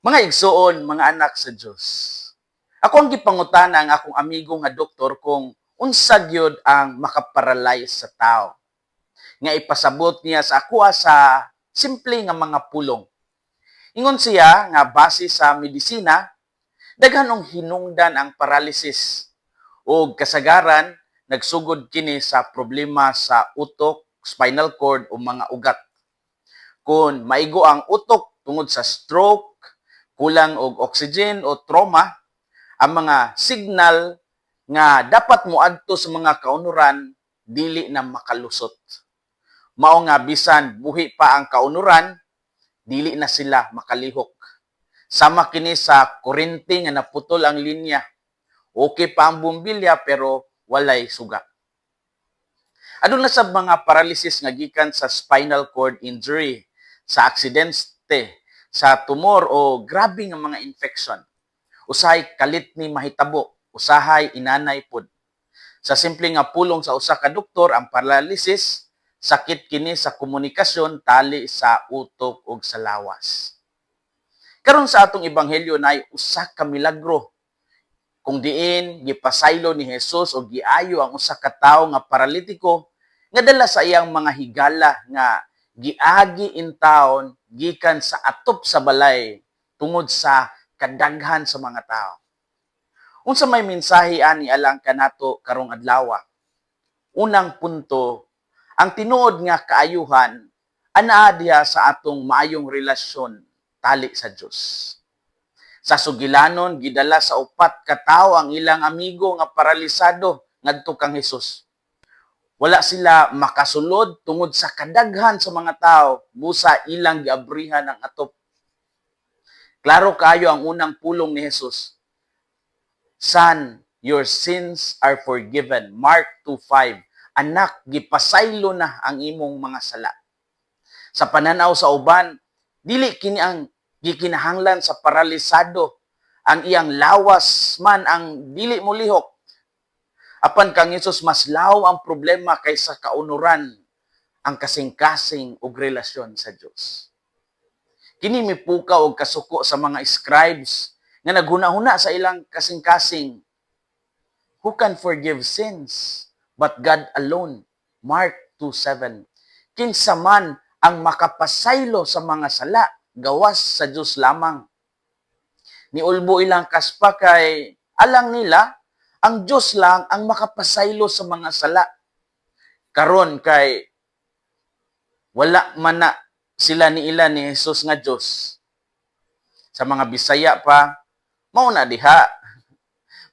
Mga igsuon, mga anak sa Dios. Ako ang gipangutana ang akong amigo nga doktor kung unsa gyud ang makaparalyze sa tao. Nga ipasabot niya sa akoa sa simple nga mga pulong. Ingon siya nga base sa medisina, daghan og hinungdan ang paralysis o kasagaran nagsugod kini sa problema sa utok, spinal cord o mga ugat. Kung maigo ang utok tungod sa stroke, kulang og oxygen o trauma, ang mga signal nga dapat moadto sa mga kaunuran dili na makalusot. Mao nga bisan buhi pa ang kaunuran, dili na sila makalihok. Sama kini sa kuryente nga naputol ang linya. Okay pa ang bumbilya pero walay suga. Aduna sa mga paralysis nga gikan sa spinal cord injury, sa aksidente, sa tumor o grabe nga mga infection. Usahay kalit ni mahitabo, usahay inanay pod. Sa simple nga pulong sa usa ka doktor, ang paralysis sakit kini sa komunikasyon tali sa utok ug sa lawas. Karon sa atong ebanghelyo naay usa ka milagro kung diin gipasaylo ni Jesus o giayo ang usa ka tawo nga paralitiko nga dala sa iyang mga higala nga giagi intawon gikan sa atop sa balay tungod sa kadaghan sa mga tao. Unsa may mensahe ani alang kanato karong adlaw? Unang punto, ang tinuod nga kaayuhan anaa diha sa atong maayong relasyon tali sa Dios. Sa sugilanon, gidala sa upat ka tawo ang ilang amigo nga paralisado ngadto kang Hesus. Wala sila makasulod tungod sa kadaghan sa mga tao, busa ilang giabrihan ang atop. Klaro kaayo ang unang pulong ni Jesus. "Son, your sins are forgiven." Mark 2:5. "Anak, gipasaylo na ang imong mga sala." Sa pananaw sa uban, dili kini ang gikinahanglan sa paralisado. Ang iyang lawas man ang dili molihok. Apan kang Hesus, mas lawom ang problema kaysa kaunuran, ang kasing-kasing ug relasyon sa Dios. Kini mipukaw og kasuko sa mga scribes nga naghuna-huna sa ilang kasing-kasing. "Who can forgive sins but God alone?" Mark 2:7. Kinsa man ang makapasaylo sa mga sala gawas sa Dios lamang? Niulbo ilang kaspa kay alang nila ang Dios lang ang makapasaylo sa mga sala. Karon kay wala man na sila niila ni Jesus nga Dios. Sa mga Bisaya pa, mao na diha.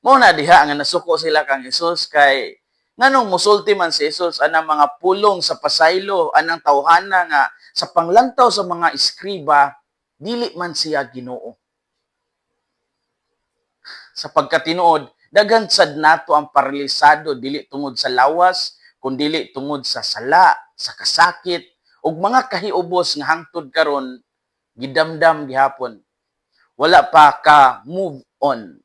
Mao na diha nga nasuko sila kang Jesus kay nganong musulti man si Jesus anang mga pulong sa pasaylo anang tawhana nga sa panglantaw sa mga eskriba dili man siya Ginoo? Sa pagkatinuod, daghan sad nato ang paralisado dili tungod sa lawas kundili tungod sa sala, sa kasakit ug mga kahiubos nga hangtod karon gidamdam gihapon. Wala pa ka move on.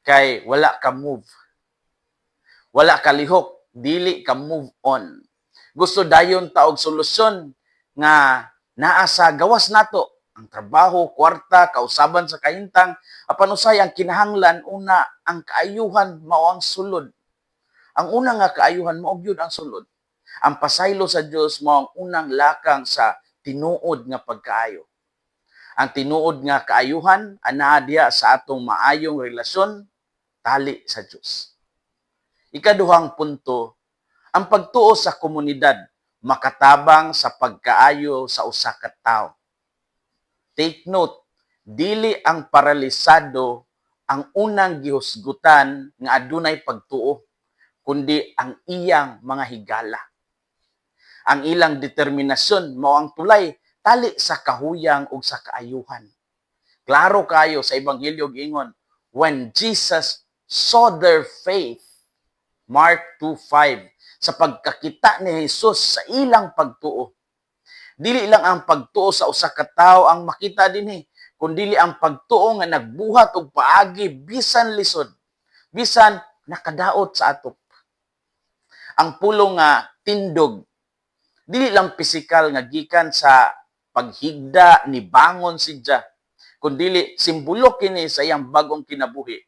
Kay wala ka move. Wala ka lihok, dili ka move on. Gusto dayon ta og solusyon nga naa sa gawas nato, ang trabaho, kwarta, kausaban sa kahintang, apan usay ang kinahanglan una ang kaayuhan mao ang sulod. Ang una nga kaayuhan mao gyud ang sulod. Ang pasaylo sa Dios mao ang unang lakang sa tinuod nga pagkaayo. Ang tinuod nga kaayuhan anaa diha sa atong maayong relasyon tali sa Dios. Ikaduhang punto, ang pagtuo sa komunidad makatabang sa pagkaayo sa usa ka tawo. Take note, dili ang paralisado ang unang gihusgutan nga adunay pagtuo, kundi ang iyang mga higala. Ang ilang determinasyon mao ang tulay tali sa kahuyang ug sa kaayuhan. Klaro kayo sa Ebanghelyo giingon, "When Jesus saw their faith," Mark 2:5, sa pagkakita ni Jesus sa ilang pagtuo. Dili lang ang pagtuo sa usa ka tawo ang makita dinhi, kundili ang pagtuo nga nagbuhat og paagi bisan lisod, bisan nakadaot sa atop. Ang pulong nga tindog dili lang pisikal nga gikan sa paghigda ni bangon siya, kundili simbolo kini sa iyang bagong kinabuhi.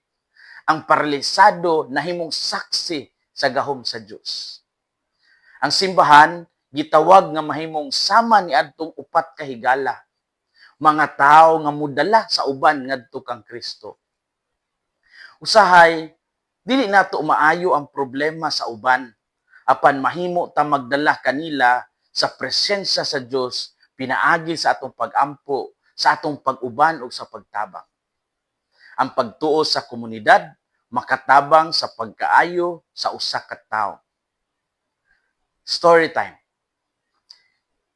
Ang paralisado nahimong saksi sa gahom sa Dios. Ang simbahan gitawag nga mahimong sama ni adtong upat ka higala, mga tawo nga mudala sa uban ngadto kang Kristo. Usahay dili nato maayo ang problema sa uban, apan mahimo ta magdala kanila sa presensya sa Dios pinaagi sa atong pagampo, sa atong pag-uban ug sa pagtabang. Ang pagtuo sa komunidad makatabang sa pagkaayo sa usa ka tawo. Story time.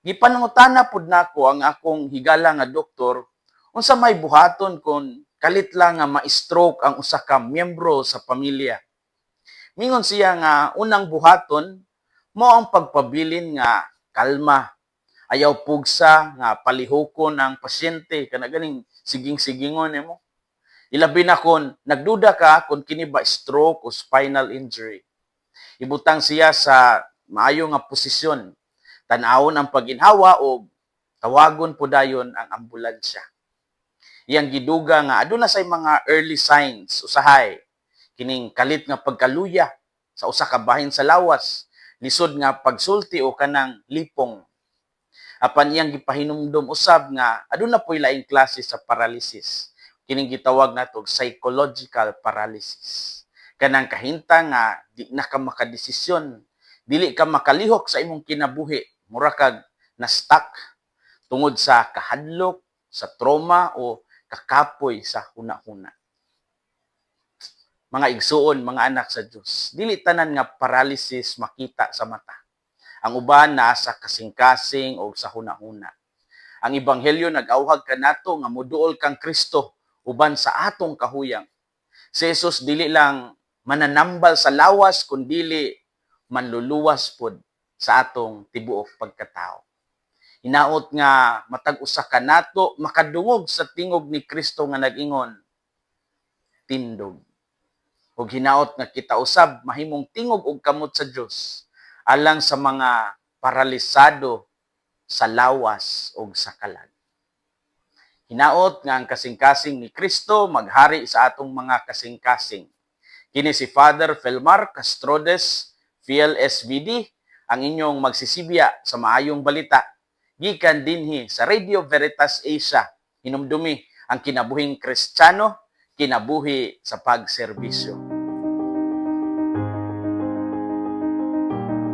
Gipanangutana pud nako ang akong higala nga doktor unsa may buhaton kon kalit lang nga ma-stroke ang usa ka miyembro sa pamilya. Mingon siya nga unang buhaton mao ang pagpabilin nga kalma. Ayaw pugsa nga palihukon ang pasyente, kana ganing siging-sigingon nimo. Ilabi na kon nagduda ka kung kini ba stroke o spinal injury. Ibutang siya sa maayo nga posisyon. Tan-awon ang paginhawa o tawagon po dayon ang ambulansya. Iyang giduga nga aduna say mga early signs usahay, kining kalit nga pagkaluya sa usa ka bahin sa lawas, lisod nga pagsulti o kanang lipong. Apan iyang gipahinumdom usab nga aduna poy laing klase sa paralysis. Kining gitawag nato psychological paralysis. Kanang kahintang nga di na ka makadesisyon, dili ka makalihok sa imong kinabuhi, mura kag na-stuck tungod sa kahadlok, sa trauma o kakapoy sa huna-huna. Mga igsuon, mga anak sa Dios, dili tanan nga paralysis makita sa mata. Ang uban naa sa kasing-kasing o sa huna-huna. Ang ebanghelyo nag-awhag kanato nga muduol kang Kristo uban sa atong kahuyang. Si Jesus dili lang mananambal sa lawas, kundili manluluwas pod sa atong tibuok pagkatao. Hinaot nga matag usa kanato makadungog sa tingog ni Kristo nga nag-ingon, "Tindog." Ug hinaot nga kita usab mahimong tingog ug kamot sa Dios alang sa mga paralisado sa lawas ug sa kalag. Hinaot nga ang kasing-kasing ni Kristo maghari sa atong mga kasing-kasing. Kini si Father Felmar Castrodes, PLSVD, ang inyong magsisibya sa maayong balita gikan dinhi sa Radio Veritas Asia. Hinumdumi, ang kinabuhing Kristiyano, kinabuhi sa pagserbisyo.